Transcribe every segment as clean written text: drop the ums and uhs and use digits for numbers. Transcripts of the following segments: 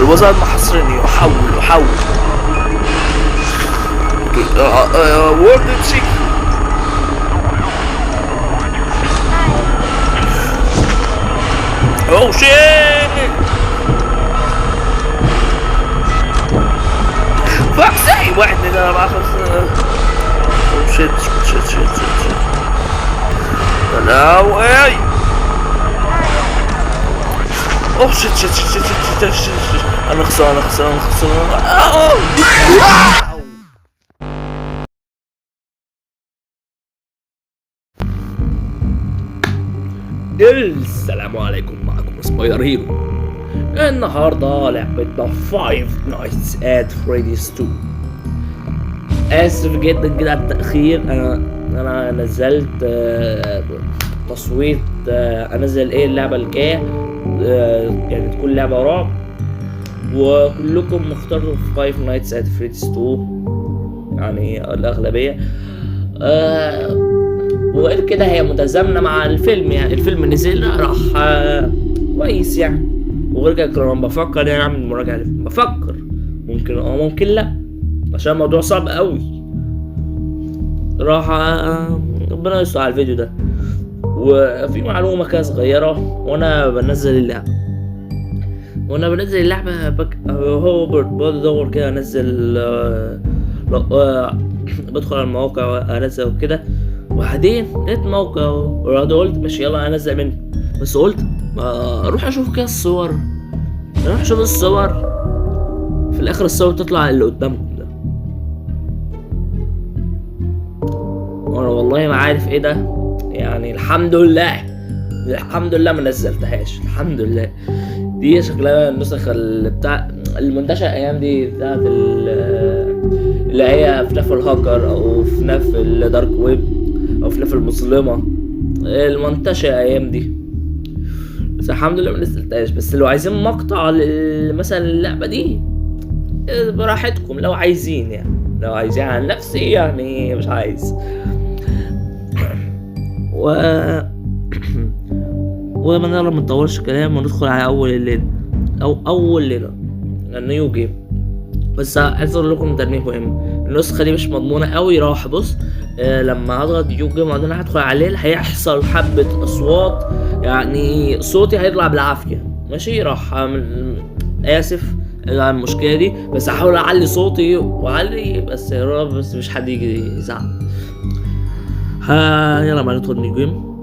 الوزارة محاصرني. احاول احاول. World check. Oh shit! Fuck sake! 1 2 3 4 5. Oh shit shit shit shit shit. لا واي. Oh shit shit shit shit shit shit. انا خسران انا خسران انا خسران. السلام عليكم، معكم Spider Hero. النهارده لعبتنا 5 Nights at Freddy's 2. اسف جدا جدا على التاخير. انا نزلت تصويت، انزل ايه اللعبة الجايه، يعني تكون لعبه رعب، وكلكم اخترتوا 5 Nights at Freddy's 2، يعني الاغلبيه. وغير كده هي متزامنه مع الفيلم، يعني الفيلم نزل راح كويس يعني. وغير كده كمان بفكر يعني اعمل مراجعه للفيلم، بفكر ممكن ممكن لا، عشان الموضوع صعب قوي. راح ربنا يستر على الفيديو ده. وفي معلومة كده صغيرة، وانا بنزل اللعبة هو بدور كده انزل، بدخل على المواقع وانزل وكده. وبعدين لقيت موقع ورحت قلت ماشي يلا انزل منه، بس قلت ما اروح اشوف كده الصور، اروح اشوف الصور. في الاخر الصور تطلع اللي قدامكم ده، وانا والله ما عارف ايه ده يعني. الحمد لله الحمد لله ما نزلتهاش، الحمد لله. دي شكلها النسخ اللي بتاع المنتشرة الايام دي، بتاعت اللي هي FNAF الهاكر او FNAF ال dark web او FNAF المظلمة المنتشرة الايام دي. بس الحمد لله ما نزلتهاش. بس لو عايزين مقطع مثلا اللعبة دي براحتكم، لو عايزين يعني، لو عايزين. عن نفسي يعني مش عايز. وما نقدر ما نطولش كلام وندخل على اول الليلة او اول ليلة ال new game. بس عايز اقول لكم تنبيه مهم، النسخة دي مش مضمونة قوي. راح بص، لما اضغط new game وبعدين هدخل على الليل هيحصل حبة اصوات، يعني صوتي هيطلع بالعافية ماشي. راح اسف على المشكلة دي، بس هحاول اعلي صوتي واعلي بس يا رب بس مش حد يجي يزعق. ها يلا ما ندخل new game.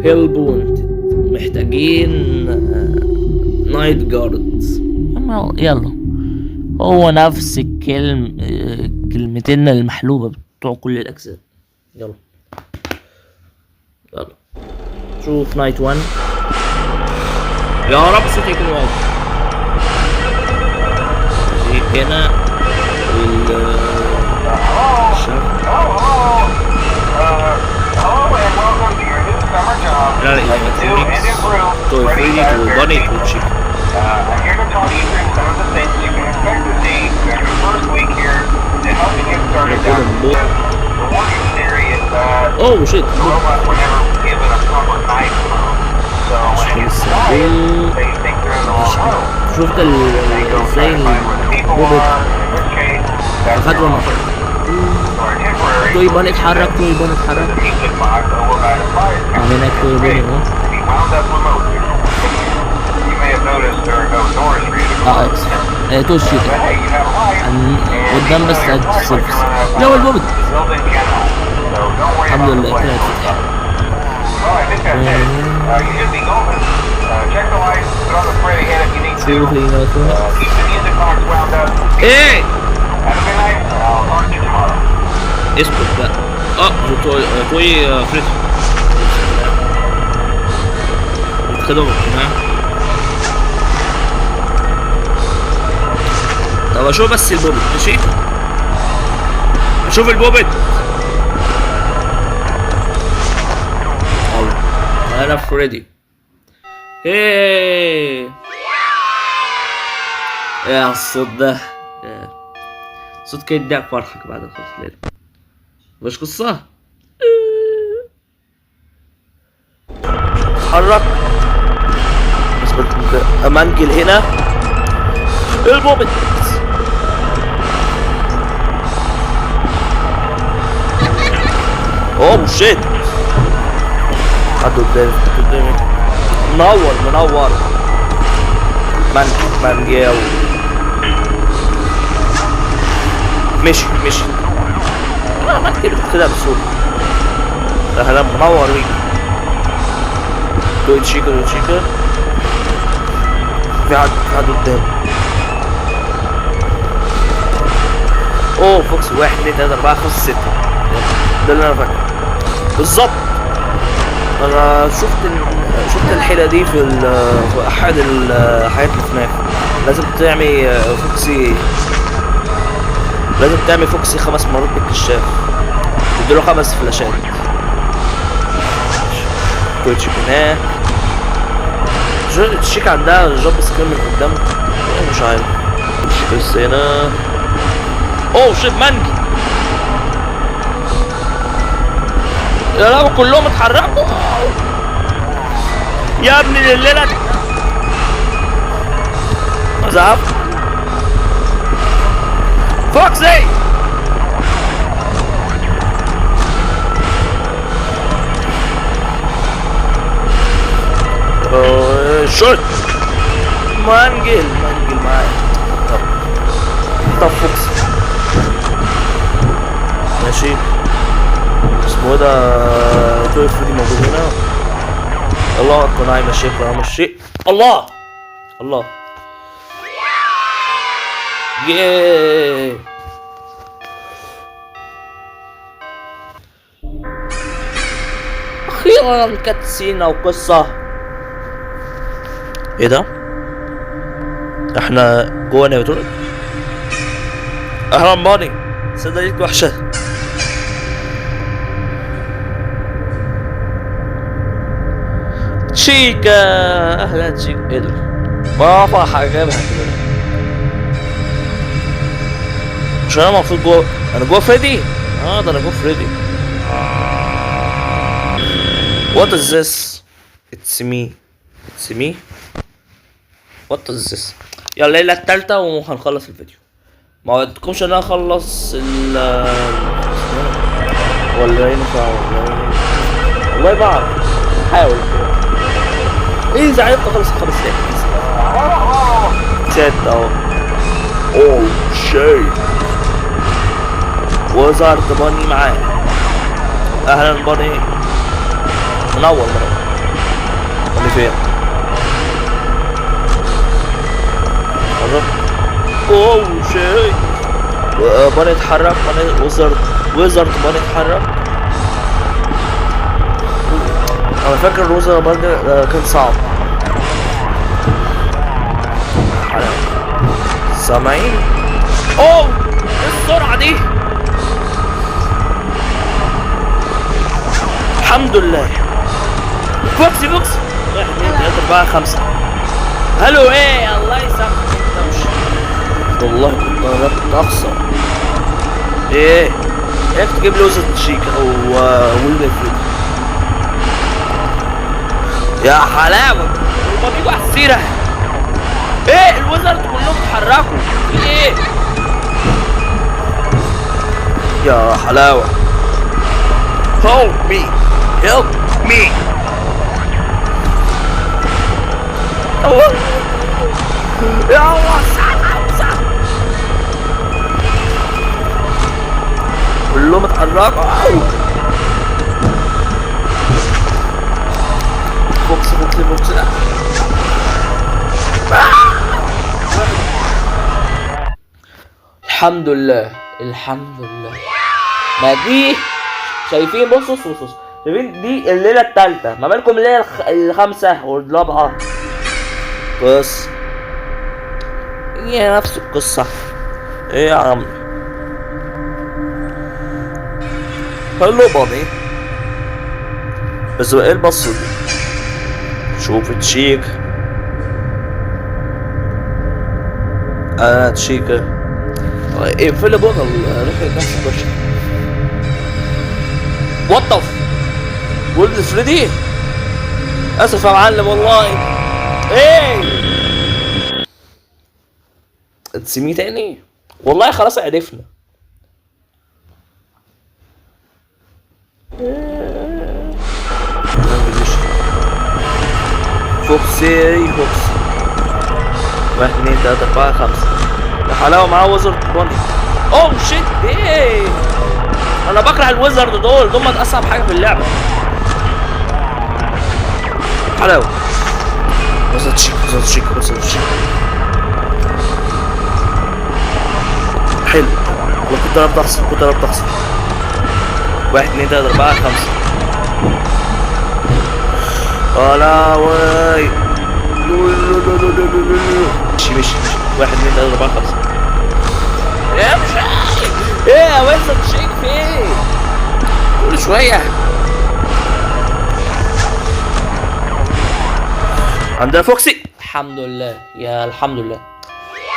Help wanted، محتاجين night guard. يلا هو نفس الكلم، كلمتين المحلوبة بتوع كل الأجزاء. يلا يلا شوف night 1. يا رب صوتي يكون واضح. هنا لا لا Toy Freddy to Bonnie to Chica. I'm here to talk you through some of the things you can expect to see during your first week here to help you get started down the The working theory is that Oh shit. the robots were never given a proper night mode. So when it gets quiet, they think they're in the wrong room. شفت They go try ازاي to find where the people الروبوت are, and in this case, that's اخد your ولا office. So our temporary Toy Bonnie اتحرك، Toy Bonnie اتحرك. the music box over by the fire هناك Toy Bonnie اهو. to be wound up remotely. You may have noticed there are no doors for you to close. اسف، Toy Chica But hey, you have light, and قدام even بس though you're قد parked like service. you're running out لا of والبوبت. the building cannot. So don't worry الحمد about the لله flames. طلعت فتح. Well, I think that's it. You should be golden. Check the lights, put on the Freddy head if you need to. شوف لي Keep the music box wound up. ايه Have a good night, and I'll talk to you tomorrow. اسكت بقى. Toy Freddy اتخدموا يا جماعة. طب اشوف بس البوبت ماشي، اشوف البوبت. الله، انا فريدي. ايه يا الصوت ده، إيه. صوت كده يديك فرحك بعد خلص الليلة. مش قصة. اتحرك. منجل هنا ال pop it. oh shit، حد قدامي، حد قدامي. منور منور. منجل مشي مشي. منجل بتاخدها بسهولة. اهلا منور بيك. toy تشيكا، toy تشيكا. في حد، في حد قدامي. اوه فوكس 1 2 3 4 5 6، ده اللي انا فاكره بالظبط. انا شفت الحيلة دي في احد الحاجات اللي في FNAF. لازم تعمل فوكسي، لازم تعمل فوكسي 5 مرات بالكشاف، تديله 5 فلاشات. toy تشيك هناك. تشيك عندها jump scare من قدام، مش عارف. بس هنا oh shit منجي. يا لهوي كلهم اتحركوا يا ابني. الليلة زعف فوكسي. shit منجل، منجل معايا. طب فوكسي ماشي. اسمه ده toy فريدي موجود هنا. الله اكبر، نايم الشيخ، نايم الشيخ. الله الله. ياه اخيرا cutscene او قصة. ايه ده؟ احنا جوه animatronic. اهلا باني، صدق ليك وحشة. تشيكا، اهلا تشيكا. ايه ده؟ ما حاجة جايبها كده. مش انا المفروض جوه؟ انا جوه فريدي؟ ده انا جوه فريدي. What is this? It's me. It's me. What is this? يلا الليلة التالتة وهنخلص الفيديو. ما وعدتكمش ان انا اخلص ال ولا ينفع ولا ينفع. والله بعرف حاول كده. ايه اذا عرفت اخلص 5 دقايق. 6 اهو. oh shit. وزارت باني معاه. اهلا باني. منور منور. باني فين؟ oh shit. باني اتحرك، باني wizard، wizard باني اتحرك. انا فاكر ال wizard باني كان صعب. سامعين؟ اوه ايه السرعة دي؟ الحمد لله. فوكسي فوكسي. 1 2 3 4 5. hello ايه الله يسامحك انت مش والله كنت قربت اخسر. ايه ايه تجيب لي wizard تشيكا او ويل فريدي. يا حلاوة هما بيجوا على السيرة. ايه ال wizard كلهم اتحركوا في ايه؟ يا حلاوة. Help me, help me. الله يا الله، الساعة 5 كلهم اتحركوا. فوكس فوكس فوكس. الحمد لله الحمد لله. ما دي شايفين، بصوا بصوا بصوا، شايفين دي الليلة التالتة، ما بالكم الليلة الخامسة والرابعة. بس هي نفس القصة. ايه يا عم؟ hello باني. بس ايه البصة دي؟ شوف تشيك. انا تشيكا. اقفل بوغل ريحة نفس البشر. what the ولد فريدي. اسف يا معلم والله. ايه تسميه تاني؟ والله خلاص عرفنا. فوكسي فوكسي 1 2 3 4 5. حلاوة معاه wizard bunny. oh shit، ايه انا بكره ال wizard دول، دول اصعب حاجة في اللعبة. حلاوة wizard chick wizard chick wizard chick. حلو، كنت قربت اخسر، كنت قربت اخسر. 1 2 3 4 5. لا واي، مشي مشي. 1 2 3 4 5. امشي. ايه يا wizard chick في ايه؟ كل شوية عندنا فوكسي. الحمد لله يا الحمد لله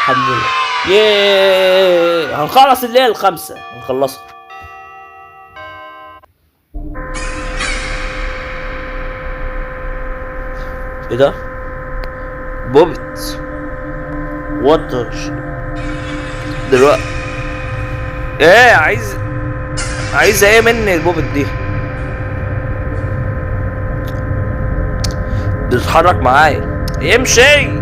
الحمد لله. ياه هنخلص الليلة الخامسة، هنخلصها. ايه ده؟ بوبت وات دلوقتي؟ ايه عايزه ايه مني البوبت دي؟ بتتحرك معايا. امشي.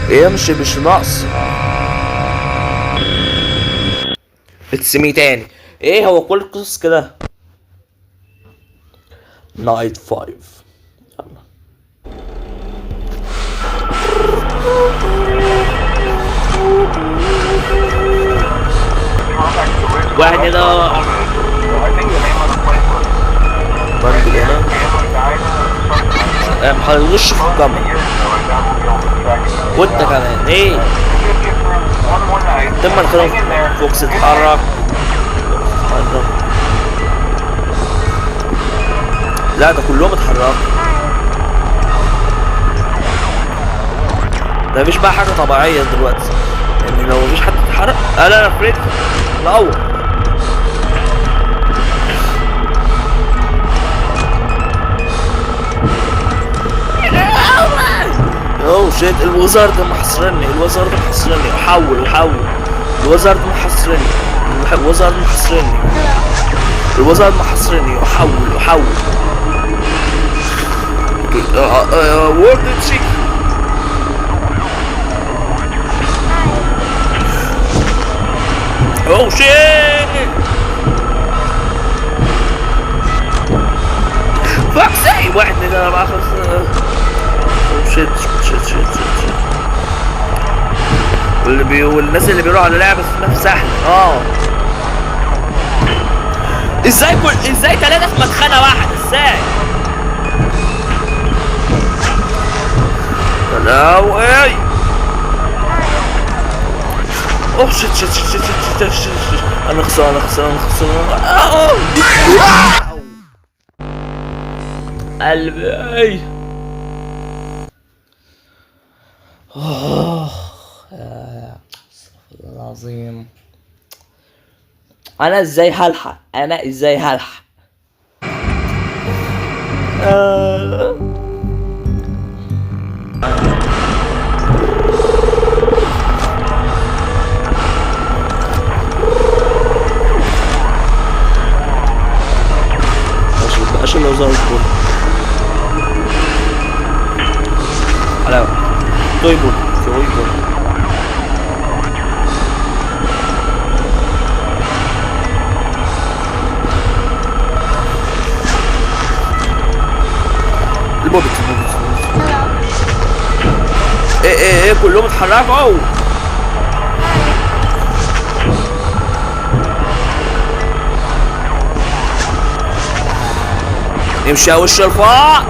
ايه امشي مش ناقص. بتسميه تاني. ايه هو كل القصص كده؟ night 5. يلا واحد كده بند هنا. ما في الكاميرا وانت كمان. ايه تم الخلاف. فوكس اتحرك. لا ده كلهم اتحركوا. ده مفيش بقى حاجة طبيعية دلوقتي، يعني لو مفيش حد اتحرك. لا لا فريد الأول. oh shit، ال wizard محصرني، ال wizard محصرني. حول حول، ال wizard محصرني، ال wizard محصرني، ال wizard محصرني. احول احول. وورد chick. oh shit، فوكسي. 1 2 3 4 5. shit shit shit shit. واللي والناس اللي بيروحوا على لعبة اسمها سهل. ازاي كل ازاي 3 في مدخنة واحدة؟ ازاي؟ لا اي. oh shit shit shit shit shit shit. انا خسران انا خسران انا خسران. قلبي. استغفر الله العظيم. انا ازاي هلحق؟ انا ازاي هلحق؟ ماشي لو زار الكل. حلاوة. toy ball toy ball. ال puppet ال puppet. ايه ايه ايه كلهم اتحركوا. امشي يا وش الفاق.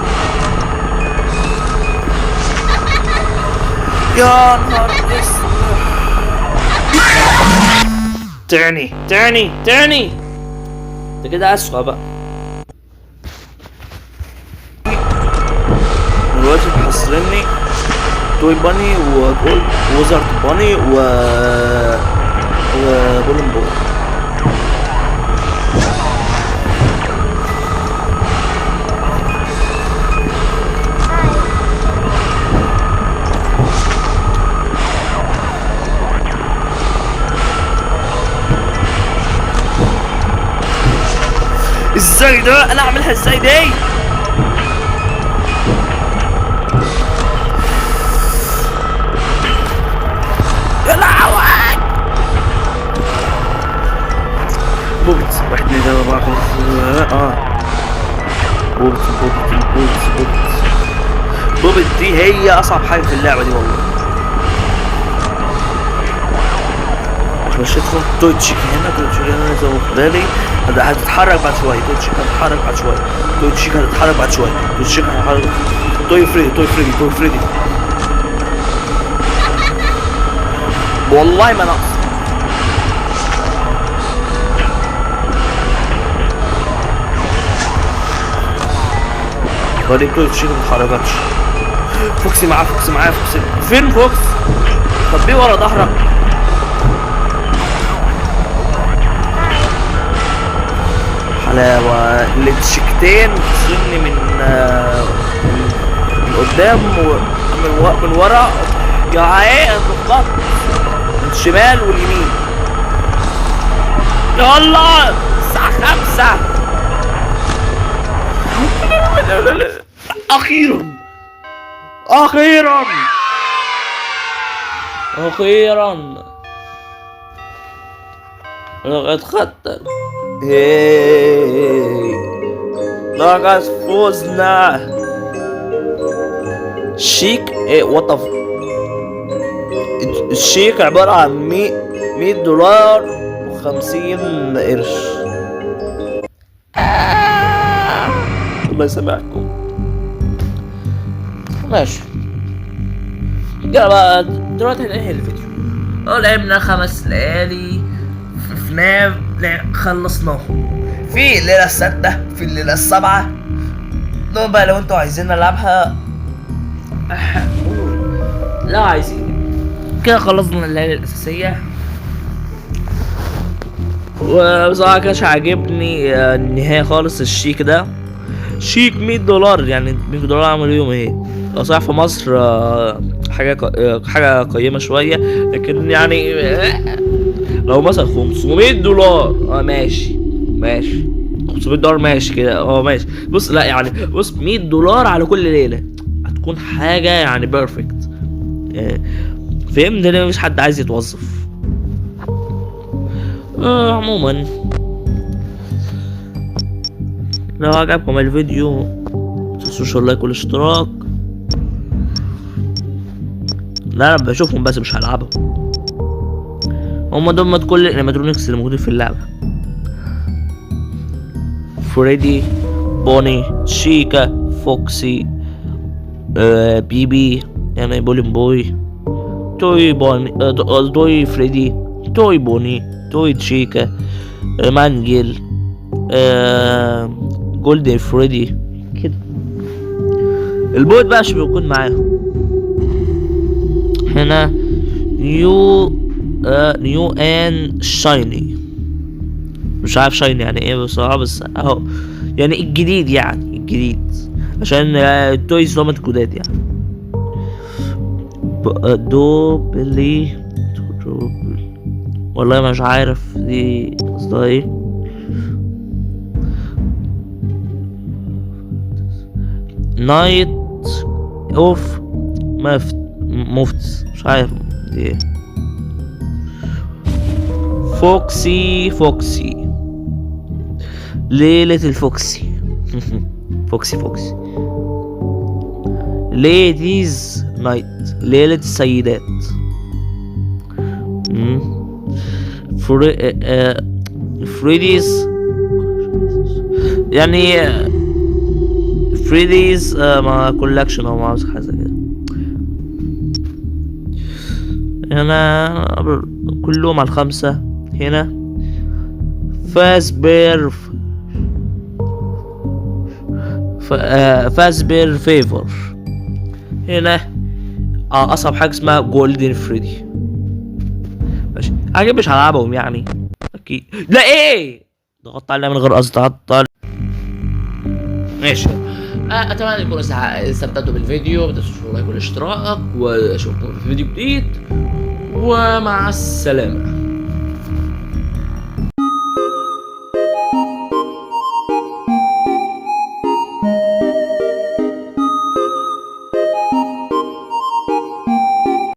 يا نهار اسود. تعني تعني تعني. ده كده اسوأ بقى. دلوقتي محصرني toy bunny وجولد wizard bunny و balloon boy. ازاي ده؟ انا اعملها ازاي دي؟ يا لهوي. Pop it 1 2 3 4 5. pop it pop it pop it pop it pop it دي هي اصعب حاجة في اللعبة دي والله. مش مشيتهم. Toy Chica هنا، Toy Chica هنا زي ما بالي هتتحرك بعد شوية. Toy Chica هتتحرك بعد شوية. Toy Chica هتتحرك بعد شوية. Toy Chica هتتحرك. Toy Freddy، Toy Freddy، Toy Freddy. والله ما ناقص. غريب Toy Chica ما اتحركتش. فوكسي معاه، فوكسي معاه، فوكسي فين؟ فوكس طب ليه ورا ظهرك؟ حلاوة. التشيكتين وصلني من قدام ومن ورا، يا عيني اتلخبطت من الشمال واليمين. يلا الساعة 5. أخيرا أخيرا أخيرا لقد خدت. لقد فزنا. شيك ايه؟ what الشيك عبارة عن $100.50. الله يسامحكم. ماشي يلا بقى دلوقتي هننهي الفيديو. لعبنا 5 ليالي في FNAF، خلصناهم. في الليلة السادسة، في الليلة السابعة. نوم بقى لو انتوا عايزين نلعبها. لا عايزين كده. خلصنا الليالي الأساسية. وبصراحة كانش عاجبني النهاية خالص. الشيك ده شيك $100، يعني $100 عملوا يوم ايه؟ صح في مصر حاجة قيمة شوية، لكن يعني لو مثلا $500 ماشي ماشي $500 ماشي كده، ماشي. بص لا يعني بص $100 على كل ليلة هتكون حاجة يعني perfect. فهمت ليه مفيش حد عايز يتوظف. عموما لو عجبكم الفيديو متنسوش ال like والاشتراك. لا انا بشوفهم بس مش هلعبهم. هما دول كل ال animatronics اللي موجودين في اللعبة: فريدي، بوني، شيكا، فوكسي، بيبي يعني Balloon Boy، Toy بوني، Toy فريدي، Toy بوني، Toy تشيكا، مانجل، Golden فريدي كده. ال Pop It بقى عشان بيكون معاهم هنا. new and shiny، مش عارف shiny يعني ايه بصراحة، بس اهو يعني الجديد، يعني الجديد عشان ال toys هم الجداد يعني. دوبلي والله مش عارف دي قصدها ايه. Night of مفت مش عارف دي ايه. فوكسي، فوكسي ليلة الفوكسي. فوكسي فوكسي ladies night، ليلة السيدات. Freddy's يعني Freddy's مع collection او مع حاجة كده. هنا كلهم على 5. هنا Fazbear Fazbear Fever. هنا اصعب حاجة اسمها Golden Freddy. ماشي اكيد مش هلعبهم يعني اكيد. لا ايه ضغطت عليها من غير قصد، ضغطت. ماشي اتمنى تكونوا استمتعتوا بالفيديو. ما تنسوش ال like والاشتراك، واشوفكم في فيديو جديد، ومع السلامة.